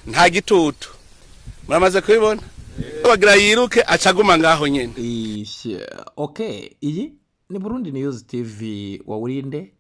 Nta gitutu, muramaze kubibona, bagira yiruke acaguma ngaho nyene. Ishye, okay, iyi ni Burundi News TV. Wawurinde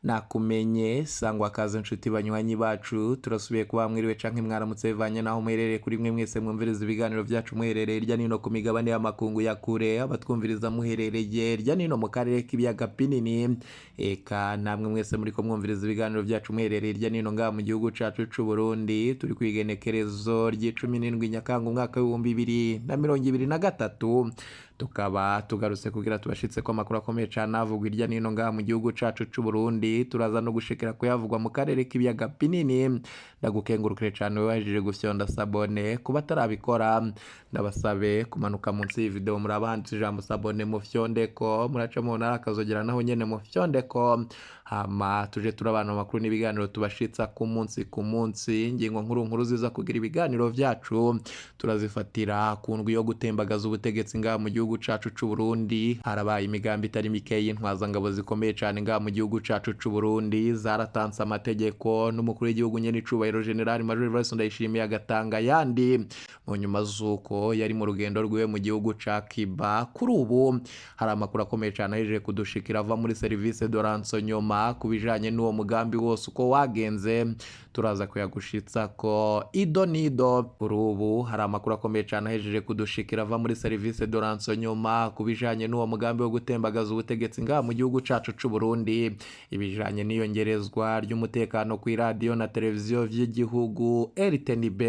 nakumenye sangwa kaze nshuti banywanyi bacu, turasubiye kuba mwiriwe canke mwaramutse bivanye naho muherereye. Kuri mwe mwese mwumviriza ibiganiro byacu muherereye hirya nino ku migabane y'amakungu ya kure, abatwumviriza muherereye hirya nino mu karere k'ibiyaga binini, eka namwe mwese muriko mwumviriza ibiganiro byacu muherereye hirya nino ngaha mu gihugu cacu c'u Burundi. Turi ku igenekerezo ry'icumi n'indwi Nyakanga umwaka w'2023, tukaba tugarutse kugira tubashitse ko amakuru akomeye cane avugwa hirya nino ngaha mu gihugu cacu c'u Burundi. Turaza no gushikira kuyavugwa mu karere k'ibiyaga binini. Ndagukengurukire cane wewe gufyonda s'abonner. Kuba atarabikora, ndabasabe kumanuka munsi y'iyi video, muraba handitse ijambo s'abonner, mufyondeko. Muraca mubona ari akazogera, naho nyene mufyondeko, hama tuje turabana amakuru n'ibiganiro tubashitsa ku munsi ku munsi. Ingingo nkuru nkuru ziza kugira ibiganiro vyacu turazifatira ku ndwi yo gutembagaza ubutegetsi ngaha mu gihugu cacu c'u Burundi. Harabaye imigambi itari mike y'intwazangabo zikomeye cane ngaha mu gihugu cacu c'u Burundi, zaratanze amategeko n'umukuru w'igihugu nyene icubahiro General Major Evariste Ndayishimiye agatanga ayandi mu nyuma z'uko yari mu rugendo rwiwe mu gihugu ca Cuba. Kuri ubu hari amakuru akomeye cane ahejeje kudushikira ava muri service de renseignement ku bijanye n'uwo mugambi wose uko wagenze, turaza kuyagushitsa ko ido nido. Kuri ubu hari amakuru akomeye cane ahejeje kudushikira ava muri service de renseignement ku bijanye n'uwo mugambi wo gutembagaza ubutegetsi ngaha mu gihugu cacu c'u Burundi, ibijanye n'iyongerezwa ry'umutekano ku iradiyo na televiziyo vy'igihugu RTNB,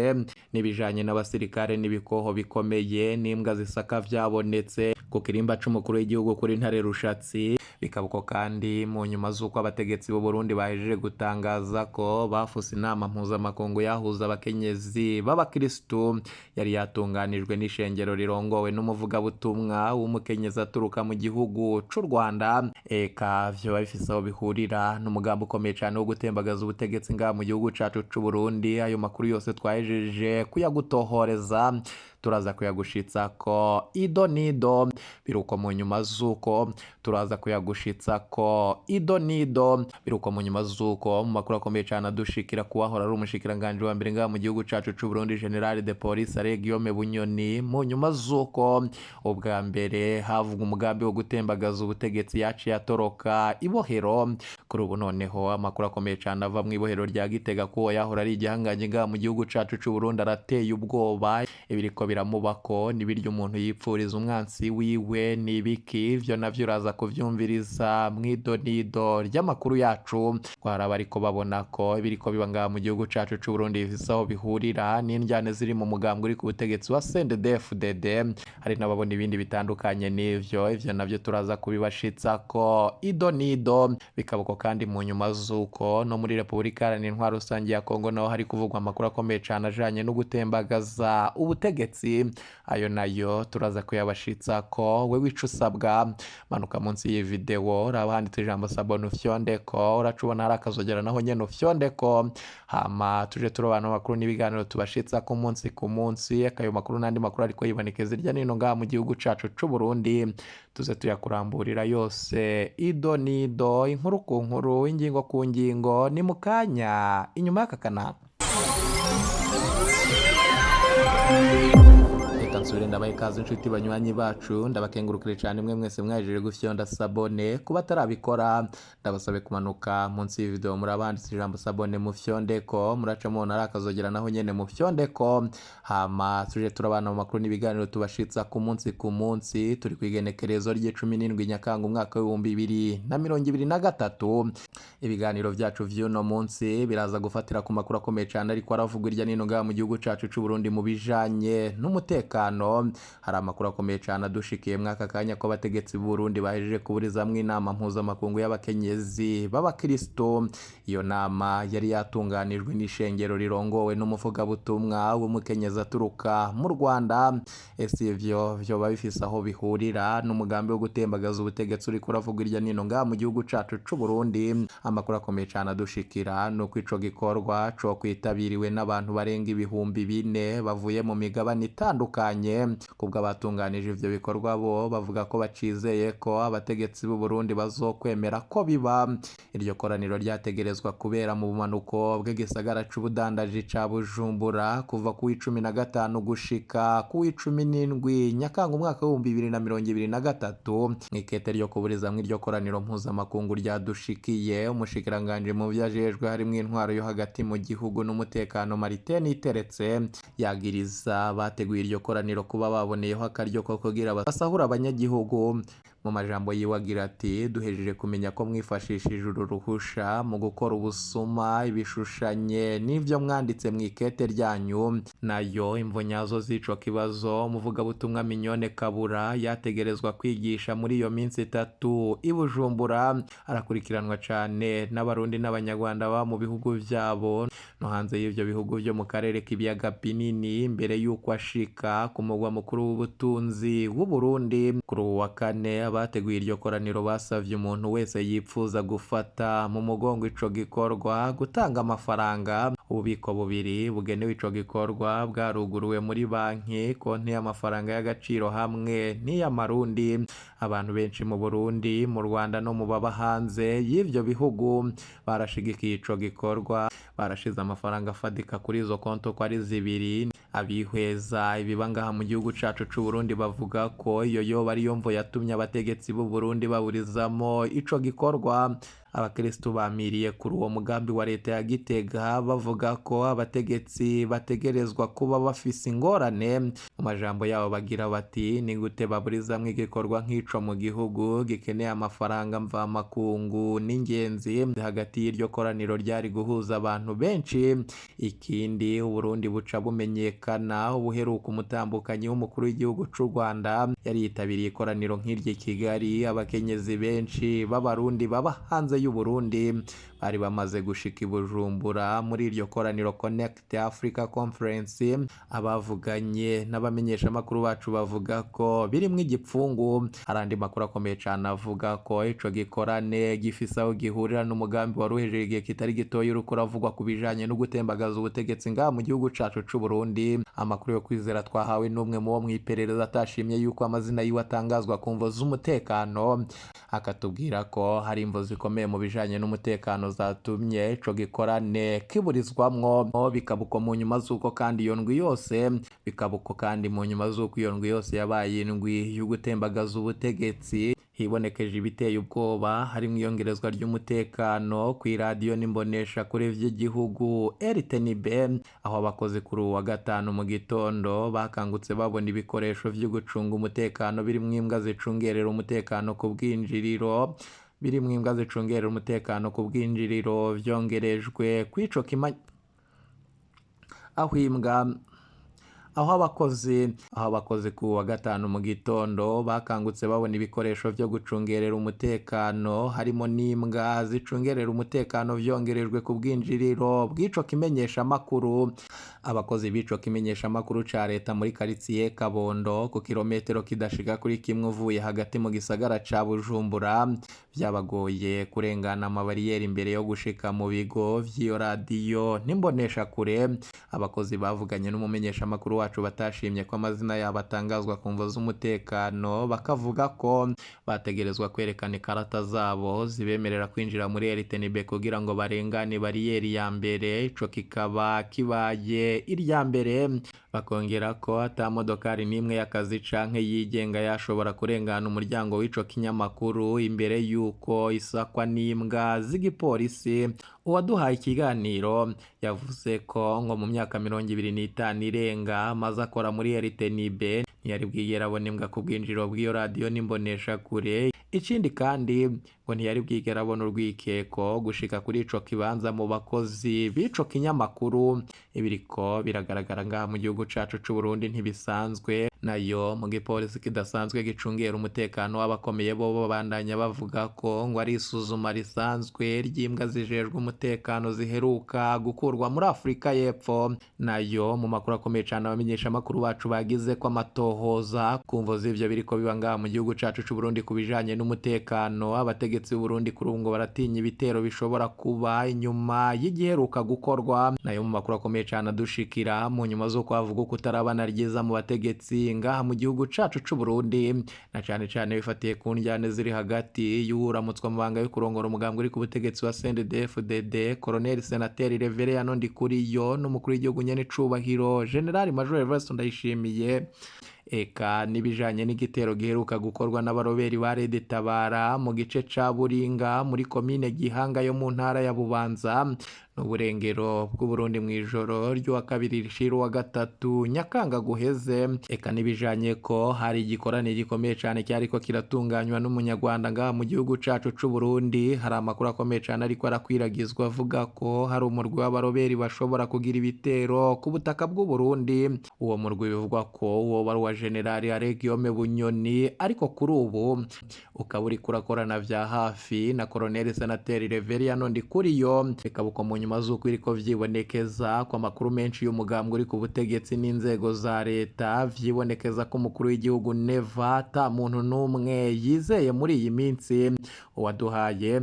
n'ibijanye n'abasirikare n'ibikoho bikomeye n'imbwa zisaka vyabonetse ku kirimba c'umukuru w'igihugu kuri Ntare Rushatsi. Bikaba uko kandi mu nyuma z'uko abategetsi b'u Burundi bahejeje gutangaza ko bafuse inama mpuzamakungu yahuza abakenyezi b'abakristu yari yatunganijwe n'ishengero rirongowe n'umuvugabutumwa w'umukenyezi aturuka mu gihugu c'u Rwanda. Eka vyoba bifise aho bihurira n'umugambi ukomeye cane wo gutembagaza ubutegetsi ngaha mu gihugu cacu c'u Burundi? Ayo makuru yose twahejeje kuyagutohoreza, turaza kuyagushitsa ko ido nido. Biruko mu nyuma z'uko turaza kuyagushitsa ko ido nido. Biruko mu nyuma z'uko mu makuru akomeye cane adushikira kuwahora ari umushikiranganji wa mbere ngaha mu gihugu cacu c'u Burundi, General de Police Alain Guillaume Bunyoni, mu nyuma z'uko ubwa mbere havuga umugambi wo gutembagaza ubutegetsi yaciye atoroka ibohero. Kuri ubu noneho amakuru akomeye cane ava mu ibohero rya Gitega ko yahora ari igihangange ngaha mu gihugu cacu c'u Burundi arateye ubwoba. Ibiriko biramubako n'ibiryo umuntu yipfuriza umwansi wiwe nibiki? Ivyo navyo uraza kuvyumviriza mw'idonido ry'amakuru yacu. Twaraba ariko babona ko ibiriko biba ngaha mu gihugu cacu c'u Burundi bifise aho bihurira n'indyane ziri mu mugambwe uri ku butegetsi wa CNDD-FDD. Hari n'ababona ibindi bitandukanye n'ivyo, ivyo navyo turaza kubibashitsa ko ido nido. Bikaba uko kandi mu nyuma z'uko no muri Repubulika Iharanira Intwaro Rusange ya Kongo naho hari kuvugwa amakuru akomeye cane ajanye no gutembagaza ubutegetsi. Ayo nayo turaza kuyabashitsa ko. We wica usabwa, manuka munsi y'iyi video, uraba handitse ijambo s'abonner, ufyondeko. Uraca ubona hari akazogera, naho nyene ufyondeko, hama tuje turabana amakuru n'ibiganiro tubashitsa ku munsi ku munsi. Akayo makuru n'andi makuru ariko yibonekeza hirya nino ngaha mu gihugu cacu c'u Burundi, tuze tuyakuramburira yose ido nido, inkuru ku nkuru, ingingo ku ngingo. Ni mu kanya inyuma y'aka kanama. Reka nsubire ndabaha ikaze inshuti banywanyi bacu, ndabakengurukire cyane mwe mwese mwajeje gufyonda s'abonner. Kuba atarabikora, ndabasabe kumanuka munsi y'iyi video, murabanditse ijambo s'abonner, mufyondeko. Muraca mubona ari akazogera, naho nyene mufyondeko, hama tuje turabana mu makuru n'ibiganiro tubashitsa ku munsi ku munsi. Turi ku igenekerezo ry'icumi n'indwi Nyakanga umwaka w'2023. Ibiganiro vyacu vy'uno munsi biraza gufatira ku makuru akomeye cyane ariko aravugwa irya nino ngaha mu gihugu cacu c'u Burundi mu bijanye n'umutekano. Hari amakuru akomeye cyane adushikiye mwaka kanya ko abategetsi b'u Burundi bahejeje kuburizamwo inama mpuzamakungu y'abakenyezi b'abakristo. Iyo nama yari yatunganijwe n'ishengero rirongowe n'umuvugabutumwa w'umukenyezi aturuka mu Rwanda. Ese ivyo vyoba bifise aho bihurira n'umugambi wo gutembagaza ubutegetsi uriko uravugwa irya nino ngaha mu gihugu cacu c'u Burundi? Amakuru akomeye cyane adushikira ni uko ico gikorwa co kwitabiriwe n'abantu barenga 4000 bavuye mu migabane itandukanye. bitandukanye. Kubwo abatunganije ivyo bikorwa bo bavuga ko bacizeye ko abategetsi b'u Burundi bazokwemera ko biba. Iryo koraniro ryategerezwa kubera mu bumanuko bw'igisagara c'ubudandaji ca Bujumbura kuva ku 15 gushika ku 17 Nyakanga umwaka w'2023. Mw'ikete ryo kuburizamwo iryo koraniro mpuzamakungu ryadushikiye, umushikiranganji mu vyo ajejwe harimwo intwaro yo hagati mu gihugu n'umutekano Martin Iteretse yagiriza bateguye iryo koraniro kuba baboneyeho akaryo ko kugira basahura abanyagihugu. Mu majambo yiwe agira ati: duhejeje kumenya ko mwifashishije uru ruhusha mu gukora ubusuma, ibishushanye n'ivyo mwanditse mw'ikete ryanyu. Nayo imvo nyazo z'ico kibazo, umuvugabutumwa Mignone Kabura yategerezwa kwigisha muri iyo minsi itatu i Bujumbura, arakurikiranwa cane n'Abarundi n'Abanyarwanda baba mu bihugu vyabo no hanze y'ivyo bihugu vyo mu karere k'ibiyaga binini, mbere y'uko ashika ku mugwa mukuru w'ubutunzi w'u Burundi. Kuri uwu wa kane, abateguye iryo koraniro basavye umuntu wese yipfuza gufata mu mugongo ico gikorwa gutanga amafaranga. Ububiko bubiri bugenewe ico gikorwa bwaruguruwe muri banki, konti y'amafaranga y'agaciro hamwe n'iy'amarundi. Abantu benshi mu Burundi, mu Rwanda no mu baba hanze y'ivyo bihugu barashigikiye ico gikorwa, barashize amafaranga afadika kuri izo konti uko ari zibiri. Abihweza ibiba ngaha mu gihugu cacu c'u Burundi bavuga ko iyo yoba ariyo mvo yatumye abategetsi b'u Burundi baburizamo ico gikorwa. Abakristu bamiriye kuri uwo mugambi wa leta ya Gitega bavuga ko abategetsi bategerezwa kuba bafise ingorane. Mu majambo yabo bagira bati: ni gute baburizamwo igikorwa nk'ico mu gihugu gikeneye amafaranga mvamakungu n'ingenzi hagati y'iryo koraniro ryari guhuza abantu benshi. Ikindi, Uburundi buca bumenyekana. Ubuheruka umutambukanyi w'umukuru w'igihugu c'u Rwanda yari yitabiriye ikoraniro nk'iryo i Kigali. Abakenyezi benshi b'Abarundi baba hanze y'u Burundi bari bamaze gushika i Bujumbura muri iryo koraniro Connect Africa Conference. Abavuganye n'abamenyeshamakuru bacu bavuga ko birimwo igipfungu. Hari andi makuru akomeye cane avuga ko ico gikorane gifise aho gihurira n'umugambi wari uhejeje igihe kitari gitoya uriko uravugwa ku bijanye no gutembagaza ubutegetsi ngaha mu gihugu cacu c'u Burundi. Amakuru yo kwizera twahawe n'umwe mu bo mw'iperereza atashimye yuko amazina yiwe atangazwa ku mvo z'umutekano, akatubwira ko hari imvo zikomeye mu bijanye n'umutekano zatumye ico gikorane kiburizwamwo. Bikaba uko mu nyuma z'uko kandi iyo ndwi yose bikaba uko kandi mu nyuma z'uko iyo ndwi yose yabaye indwi yo gutembagaza ubutegetsi, hibonekeje ibiteye ubwoba harimwo iyongerezwa ry'umutekano kw'iradiyo n'imbonesha kure vy'igihugu RTNB, aho abakozi kuri uwu wa gatanu mu gitondo bakangutse babona ibikoresho vyo gucunga umutekano birimwo imbwa zicungerera umutekano ku bwinjiriro birimwo imbwa zicungerera umutekano ku bwinjiriro vyongerejwe kw'ico kima aho imbwa aho abakozi ku wa gatanu mu gitondo bakangutse babona ibikoresho vyo gucungerera umutekano harimo n'imbwa zicungerera umutekano vyongerejwe ku bwinjiriro bw'ico kimenyeshamakuru. Abakozi b'ico kimenyeshamakuru ca leta muri karitsiye Kabondo, ku kirometero kidashika kuri kimwe uvuye hagati mu gisagara ca Bujumbura, vyabagoye kurengana amabariyeri imbere yo gushika mu bigo vy'iyo radiyo n'imboneshakure. Abakozi bavuganye n'umumenyeshamakuru wacu batashimye ko amazina yabo atangazwa ku mvo z'umutekano, bakavuga ko bategerezwa kwerekana ikarata zabo zibemerera kwinjira muri RTNB kugira ngo barengane bariyeri ya mbere, ico kikaba kibaye irya mbere. Bakongera ko ata modokari n'imwe y'akazi canke yigenga yashobora kurengana umuryango w'ico kinyamakuru imbere y'uko isakwa n'imbwa z'igipolisi. Uwaduhaye ikiganiro yavuze ko ngo mu myaka 25 irenga maze akora muri RTNB ntiyari bwigere abona imbwa ku bwinjiriro bw'iyo radiyo n'imboneshakure. Ikindi kandi, ngo ntiyari bwigere abona urwikeko gushika kuri ico kibanza mu bakozi b'ico kinyamakuru. Ibiriko biragaragara ngaha mu gihugu cacu c'u Burundi ntibisanzwe. Nayo mu gipolisi kidasanzwe gicungera umutekano w'abakomeye, bo babandanya bavuga ko ngo ari isuzuma risanzwe ry'imbwa zijejwe umutekano ziheruka gukurwa muri Afurika y'Epfo. Nayo mu makuru akomeye cane abamenyeshamakuru bacu bagize ko amatohoza ku mvo z'ivyo biriko biba ngaha mu gihugu cacu c'u Burundi ku bijanye n'umutekano, abategetsi b'u Burundi kuri ubu ngo baratinya ibitero bishobora kuba inyuma y'igiheruka gukorwa. Nayo mu makuru akomeye cane adushikira mu nyuma zo kwavuga ko kutarabana ryiza mu bategetsi butegetsi ngaha mu gihugu cacu c'u Burundi, na cane cane bifatiye ku njyane ziri hagati y'uwuramutswa mu banga yo kurongora umugambwe uri ku butegetsi wa CNDD-FDD, Colonel Senateri Reveriyano Ndikuriyo, n'umukuru w'igihugu nyene cubahiro General Major Evariste Ndayishimiye, eka n'ibijanye n'igitero giheruka gukorwa n'abaroberi ba Red Tabara mu gice ca Buringa muri komine Gihanga yo mu ntara ya Bubanza n'uburengero bw'Uburundi mw'ijoro ry'uwa kabiri rishira uwa gatatu Nyakanga guheze, eka n'ibijanye ko hari igikorane gikomeye cane cyariko kiratunganywa n'umunyarwanda ngaha mu gihugu cacu c'u Burundi. Hari amakuru akomeye cane ariko arakwiragizwa avuga ko hari umurwi w'abaroberi bashobora kugira ibitero ku butaka bw'u Burundi. Uwo murwi bivugwa ko woba ari uwa General Aregiome Bunyoni, ariko kuri ubu ukaba uriko urakorana vya hafi na Colonel Senateri Reveriyano Ndikuriyo. Bikaba uko mu nyuma z'uko iriko vyibonekeza ko amakuru menshi y'umugambwe uri ku butegetsi n'inzego za leta vyibonekeza ko umukuru w'igihugu Neva ata muntu n'umwe yizeye muri iyi minsi. Uwaduhaye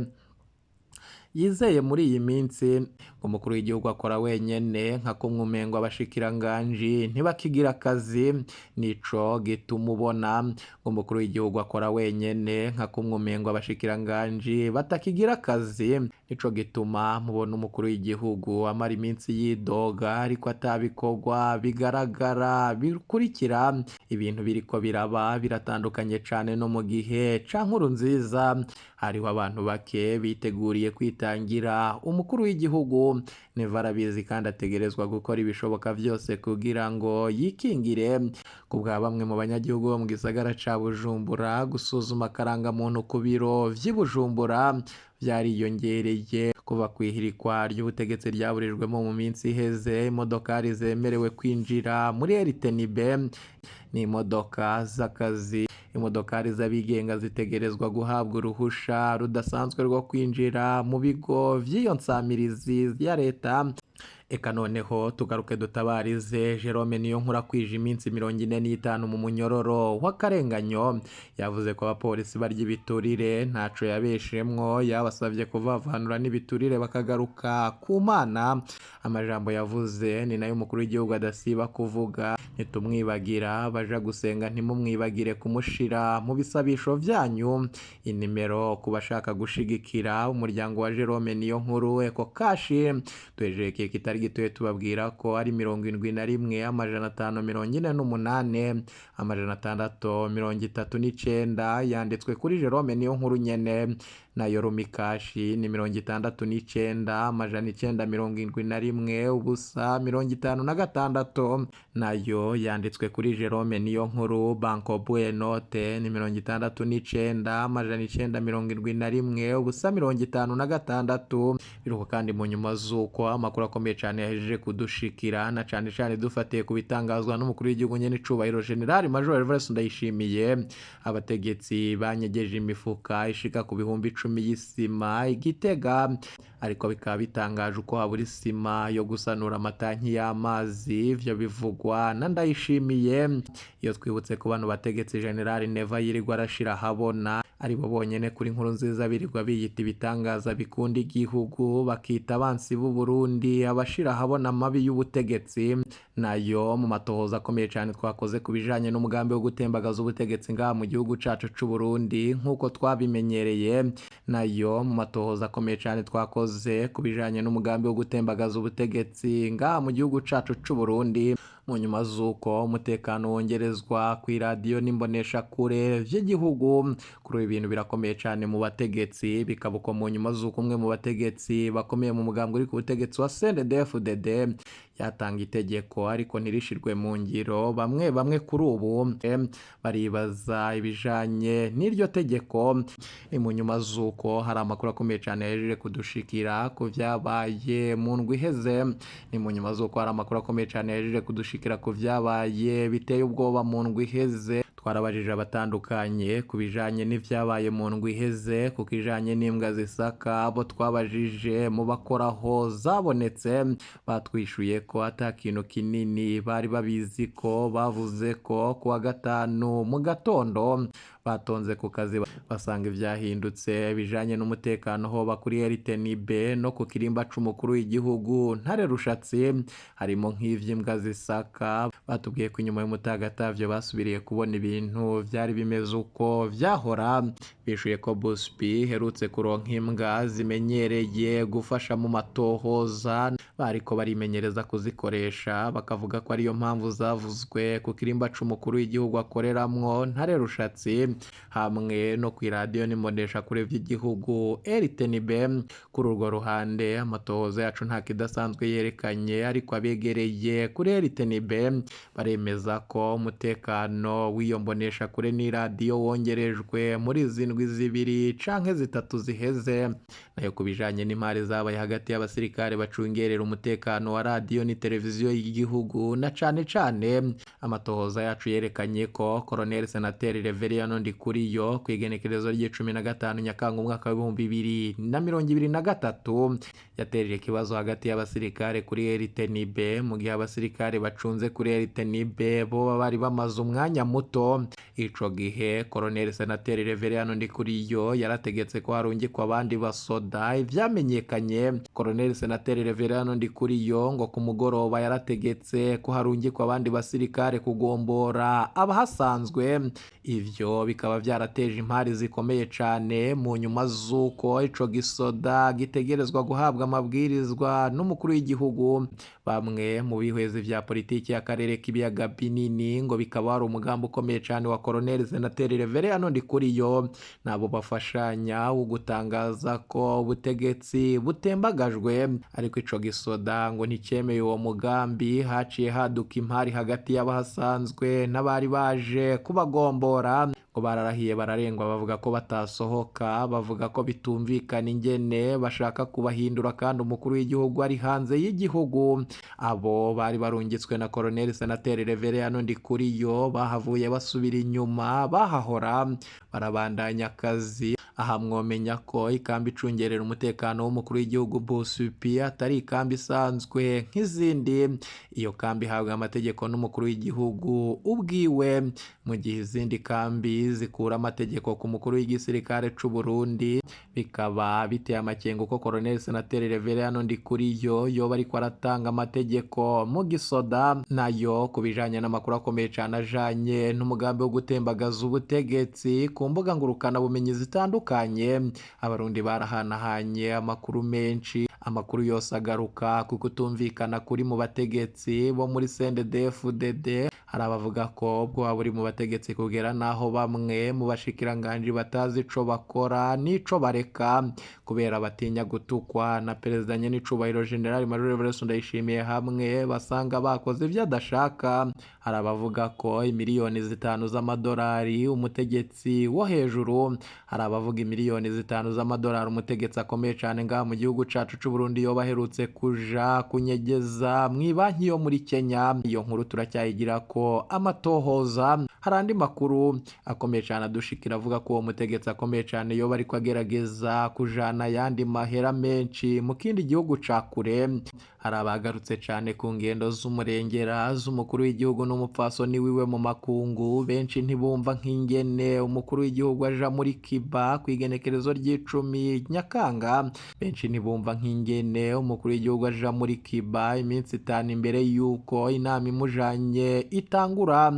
yizeye muri iyi minsi umukuru w'igihugu akora wenyene, nka kumwe umengo abashikiranganji ntibakigira akazi, nico gituma ubona umukuru w'igihugu akora wenyene, nka kumwe umengo abashikiranganji batakigira akazi, nico gituma mubona umukuru w'igihugu amara iminsi yidoga ariko atabikorwa bigaragara bikurikira. Ibintu biriko biraba biratandukanye cane no mu gihe ca Nkurunziza, hariho abantu bake biteguriye kwitangira umukuru w'igihugu. Neva arabizi kandi ategerezwa gukora ibishoboka vyose kugira ngo yikingire. Ku bwa bamwe mu banyagihugu bo mu gisagara ca Bujumbura, gusuzuma akarangamuntu ku biro vy'i Bujumbura vyariyongereye kuva kw'ihirikwa ry'ubutegetsi ryaburijwemo mu minsi iheze. Imodokari zemerewe kwinjira muri RTNB ni imodoka z'akazi. Imodokari z'abigenga zitegerezwa guhabwa uruhusha rudasanzwe rwo kwinjira mu bigo vy'iyo nsamirizi ya leta. Eka noneho tugaruke dutabarize Jerome Niyonkuru kwije iminsi 45 mu munyororo w'akarenganyo. Yavuze ko abapolisi barya ibiturire ntaco yabeshemwo, yabasavye kuvavanura n'ibiturire bakagaruka ku Mana. Amajambo yavuze ni nayo umukuru w'igihugu adasiba kuvuga, ntitumwibagira baja gusenga ntimumwibagire kumushira mu bisabisho vyanyu. Inimero ku bashaka gushigikira umuryango wa Jerome Niyonkuru Eko Kashi tuhejeje kitari gitoye tubabwira ko ari 71 548 639 yanditswe kuri Jerome Niyonkuru nyene. Nayo Rumikashi ni 69 971 0 56 nayo yanditswe kuri Jerome Niyonkuru. Banco Buenote ni 69 971 0 56. Biruko kandi mu nyuma z'uko amakuru akomeye cane yahejeje kudushikira, na cane cane dufatiye ku bitangazwa n'umukuru w'igihugu nyene cubahiro General Major Evariste Ndayishimiye, abategetsi banyegeje imifuka ishika ku 10,000 y'isima i Gitega, ariko bikaba bitangaje uko habura isima yo gusanura amatanki y'amazi. Ivyo bivugwa na Ndayishimiye. Iyo twibutse ku bano bategetsi General Neva yirirwa arashira ahabona aribo bonyene kuri Nkurunziza birirwa biyita ibitangaza bikunda igihugu, bakita abansi b'u Burundi abashira ahabona amabi y'ubutegetsi. Nayo mu matohoza akomeye cane twakoze ku bijanye n'umugambi wo gutembagaza ubutegetsi ngaha mu gihugu cacu c'u Burundi nk'uko twabimenyereye. Nayo mu matohoza akomeye cane twakoze ku bijanye n'umugambi wo gutembagaza ubutegetsi ngaha mu gihugu cacu c'u Burundi, mu nyuma z'uko umutekano wongerezwa kw'iradiyo n'imboneshakure vy'igihugu, kuri ubu ibintu birakomeye cane mu bategetsi. Bikaba uko mu nyuma z'uko umwe mu bategetsi bakomeye mu mugambi uri ku butegetsi wa CNDD-FDD yatanga itegeko ariko ntirishirwe mu ngiro. Bamwe bamwe kuri ubu baribaza ibijanye n'iryo tegeko. Ni mu nyuma z'uko hari amakuru akomeye cane yahejeje kudushikira ku vyabaye mu ndwi iheze. Ni mu nyuma z'uko hari amakuru akomeye cane yahejeje kudushikira ku vyabaye biteye ubwoba mu ndwi iheze. Twarabajije abatandukanye ku bijanye n'ivyabaye mu ndwi iheze, ku kijanye n'imbwa zisaka. Abo twabajije mu bakoraho zabonetse batwishuye ko ata kintu kinini bari babizi, ko bavuze ko kuwa gatanu mu gatondo Batonze ku kazi basanga ivyahindutse bijanye n'umutekano hoba kuri RTNB no ku kirimba c'umukuru w'igihugu Ntare Rushatsi, harimo nk'ivy'imbwa zisaka. Batubwiye ko inyuma y'umutagatavyo basubiriye kubona ibintu vyari bimeze uko vyahora. Bishuye ko Buspi iherutse kuronka imbwa zimenyereye gufasha mu matohoza, bariko barimenyereza kuzikoresha, bakavuga ko ariyo mpamvu zavuzwe ku kirimba c'umukuru w'igihugu akoreramwo Ntare Rushatsi, hamwe no kw'iradiyo n'imboneshakure vy'igihugu RTNB. Kuri urwo ruhande amatohoza yacu nta kidasanzwe yerekanye, ariko abegereye kuri RTNB baremeza ko umutekano w'iyo mboneshakure n'iradiyo wongerejwe muri izi ndwi zibiri canke zitatu ziheze. Nayo ku bijanye n'imari zabaye hagati y'abasirikare bacungerera umutekano wa radiyo ni televiziyo y'igihugu, na cane cane amatohoza yacu yerekanye ko Colonel Senateri Reveriyano Ndikuriyo kw'igenekerezo ry'icumi na gatanu Nyakanga umwaka w'2023 yateje ikibazo hagati y'abasirikare kuri RTNB, mu gihe abasirikare bacunze kuri RTNB boba bari bamaze umwanya muto. Ico gihe Colonel Senateri Reveriyano Ndikuriyo yarategetse ko harungikwa abandi basoda. Ivyamenyekanye, Colonel Senateri Reveriyano Ndikuriyo ngo ku mugoroba yarategetse ko harungikwa abandi basirikare kugombora abahasanzwe. Ivyo bikaba vyarateje impari zikomeye cane mu nyuma z'uko ico gisoda gitegerezwa guhabwa amabwirizwa n'umukuru w'igihugu. Bamwe mu bihwezi vya politiki y'akarere k'ibiyaga binini ngo bikaba ari umugambi ukomeye cane wa Colonel Senateri Reveriyano Ndikuriyo nabo bafashanya wo gutangaza ko ubutegetsi butembagajwe, ariko ico gisoda ngo nticemeye uwo mugambi. Haciye haduka impari hagati y'abahasanzwe n'abari baje kubagombora, ngo bararahiye bararengwa, bavuga ko batasohoka, bavuga ko bitumvikana ingene bashaka kubahindura kandi umukuru w'igihugu ari hanze y'igihugu. Abo bari barungitswe na Colonel Senateri Reveriyano Ndikuriyo bahavuye basubira inyuma bahahora, barabandanya akazi. Aha mwomenya ko ikambi icungerera umutekano w'umukuru w'igihugu Busupi atari ikambi isanzwe nk'izindi. Iyo kambi ihabwa amategeko n'umukuru w'igihugu ubwiwe, mu gihe izindi kambi zikura amategeko ku mukuru w'igisirikare c'u Burundi. Bikaba biteye amakenga uko Colonel Senateri Reveriyano Ndikuriyo yoba ariko aratanga amategeko mu gisoda. Nayo ku bijanye n'amakuru akomeye cane ajanye n'umugambi wo gutembagaza ubutegetsi, ku mbuga ngurukana bumenyi zitandukanye abarundi barahanahanye amakuru menshi. Amakuru yose agaruka ku kutumvikana kuri mu bategetsi bo muri CNDD-FDD. Hari abavuga ko ubwoba buri mu bategetsi kugera naho bamwe mu bashikiranganji batazi ico bakora n'ico bareka, kubera batinya gutukwa na perezida nyenicubahiro General Major Evariste Ndayishimiye, hamwe basanga bakoze ivyo adashaka. Hari abavuga ko imiliyoni 5 z'amadolari umutegetsi wo hejuru, hari abavuga imiliyoni 5 z'amadolari umutegetsi akomeye cane ngaha mu gihugu cacu c'u Burundi yoba aherutse kuja kunyegeza mw'ibanki yo muri Kenya. Iyo nkuru turacyayigira ko amatohoza. Hari andi makuru akomeye cane adushikira avuga ko uwo mutegetsi akomeye cane yoba ariko agerageza kujana ayandi mahera menshi mu kindi gihugu ca kure. Hari abagarutse cane ku ngendo z'umurengera z'umukuru w'igihugu n'umupfasoni wiwe mu makungu. Benshi ntibumva nk'ingene umukuru w'igihugu aja muri Cuba kw'igenekerezo ry'icumi Nyakanga. Benshi ntibumva nk'ingene umukuru w'igihugu aja muri Cuba iminsi 5 imbere y'uko inama imujanye itangura,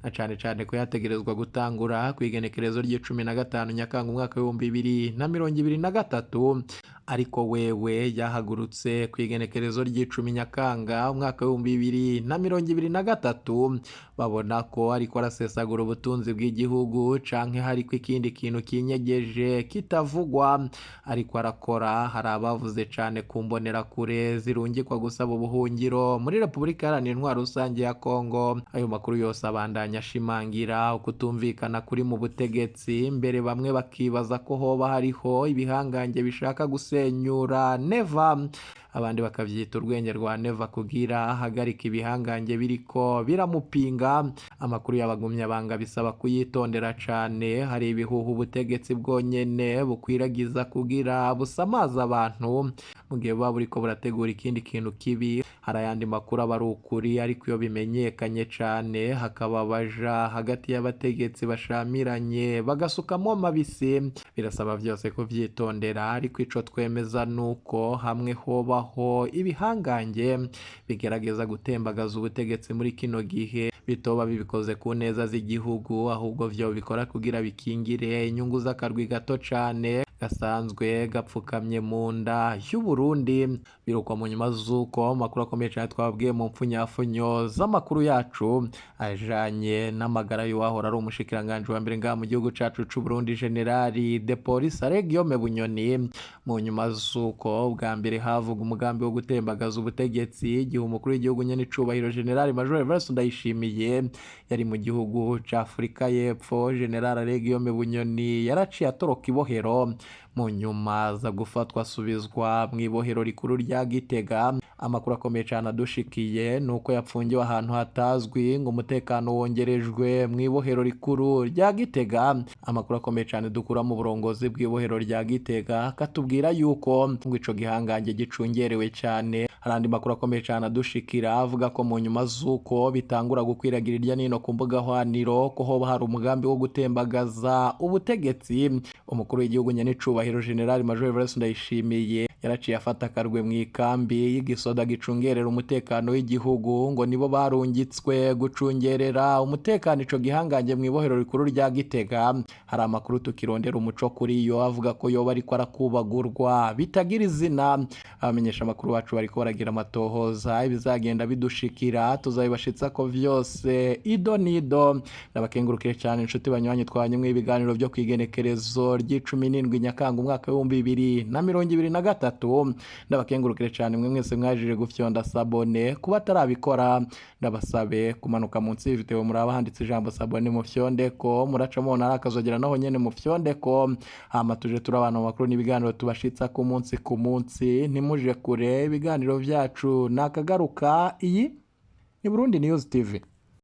na cane cane ko yategerezwa gutangura kw'igenekerezo ry'icumi na gatanu Nyakanga umwaka w'2023, ariko wewe yahagurutse kw'igenekerezo ry'icumi Nyakanga umwaka w'2023. Babona ko ariko arasesagura ubutunzi bw'igihugu, canke hariko ikindi kintu kinyegeje kitavugwa ariko arakora. Hari abavuze cane ku mbonerakure zirungikwa gusaba ubuhungiro muri Repubulika Iharanira Intwaro Rusange ya Kongo. Ayo makuru yose abandanya ashimangira ukutumvikana kuri mu butegetsi mbere, bamwe bakibaza ko hoba hariho ibihangange bishaka gusenyura Neva. Abandi bakavyita urwenya rwa Neva kugira ahagarika ibihangange biriko biramupinga. Amakuru y'abagumyabanga bisaba kuyitondera cane. Hari ibihuha ubutegetsi bwonyene bukwiragiza kugira busamaza abantu mu gihe buba buriko burategura ikindi kintu kibi. Hari ayandi makuru aba ari ukuri, ariko iyo bimenyekanye cane hakaba abaja hagati y'abategetsi bashamiranye bagasukamo amabisi. Birasaba vyose kuvyitondera, ariko ico twemeza nuko hamwe hobaho ibihangange bigerageza gutembagaza ubutegetsi muri kino gihe, bitoba bibikoze ku neza z'igihugu, ahubwo vyo bikora kugira bikingire inyungu z'akarwi gato cane gasanzwe gapfukamye mu nda y'Uburundi. Birukwa mu nyuma z'uko amakuru akomeye cane twababwiye mu mpfunyafunyo z'amakuru yacu ajanye n'amagara y'uwahora ari umushikiranganji wa mbere ngaha mu gihugu cacu c'Uburundi, Generali de Police Alain Guillaume Bunyoni. Mu nyuma z'uko bwa mbere havuga umugambi wo gutembagaza ubutegetsi igihe umukuru w'igihugu nyene icubahiro Generali Major Evariste Ndayishimiye yari mu gihugu ca Afurika y'Epfo, General Alain Guillaume Bunyoni yaraciye atoroka ibohero, mu nyuma aza gufatwa asubizwa mu ibohero rikuru rya Gitega. Amakuru akomeye cane adushikiye nuko yapfungiwe ahantu hatazwi, ngo umutekano wongerejwe mu ibohero rikuru rya Gitega. Amakuru akomeye cane dukura mu burongozi bw'ibohero rya Gitega katubwira yuko ngo ico gihangange gicungerewe cane. Hari andi makuru akomeye cane adushikira avuga ko mu nyuma z'uko bitangura gukwiragira irya nino ku mbuga hwaniro ko hoba hari umugambi wo gutembagaza ubutegetsi, umukuru w'igihugu nyenicubahiro General Major Evariste Ndayishimiye yaraciye afata akarwe mu ikambi y'igisoda gicungerera umutekano w'igihugu, ngo nibo barungitswe gucungerera umutekano ico gihangange mu ibohero rikuru rya Gitega. Hari amakuru tukirondera umuco kuri yo avuga ko yoba ariko arakubagurwa bitagira izina. Abamenyesha amakuru bacu bariko baragira amatohoza, ibizagenda bidushikira tuzabibashitsa ko vyose ido nido. Ndabakengurukire cyane inshuti banywanyi twanywe ibiganiro byo kwigenekerezo ry'icumi n'indwi Nyakanga umwaka w'2023. Ndabakengurukire cyane mwe mwese mwajije gufyonda s'abonner. Kuba atarabikora, ndabasabe kumanuka munsi y'video muraba handitse ijambo s'abonner, mu fyonde ko muraca mubona ari akazogera naho nyene mu fyonde ko, hama tuje turabana mu makuru n'ibiganiro tubashitsa ku munsi ku munsi. Ntimuje kure, ibiganiro vyacu nakagaruka. Iyi ni Burundi News TV.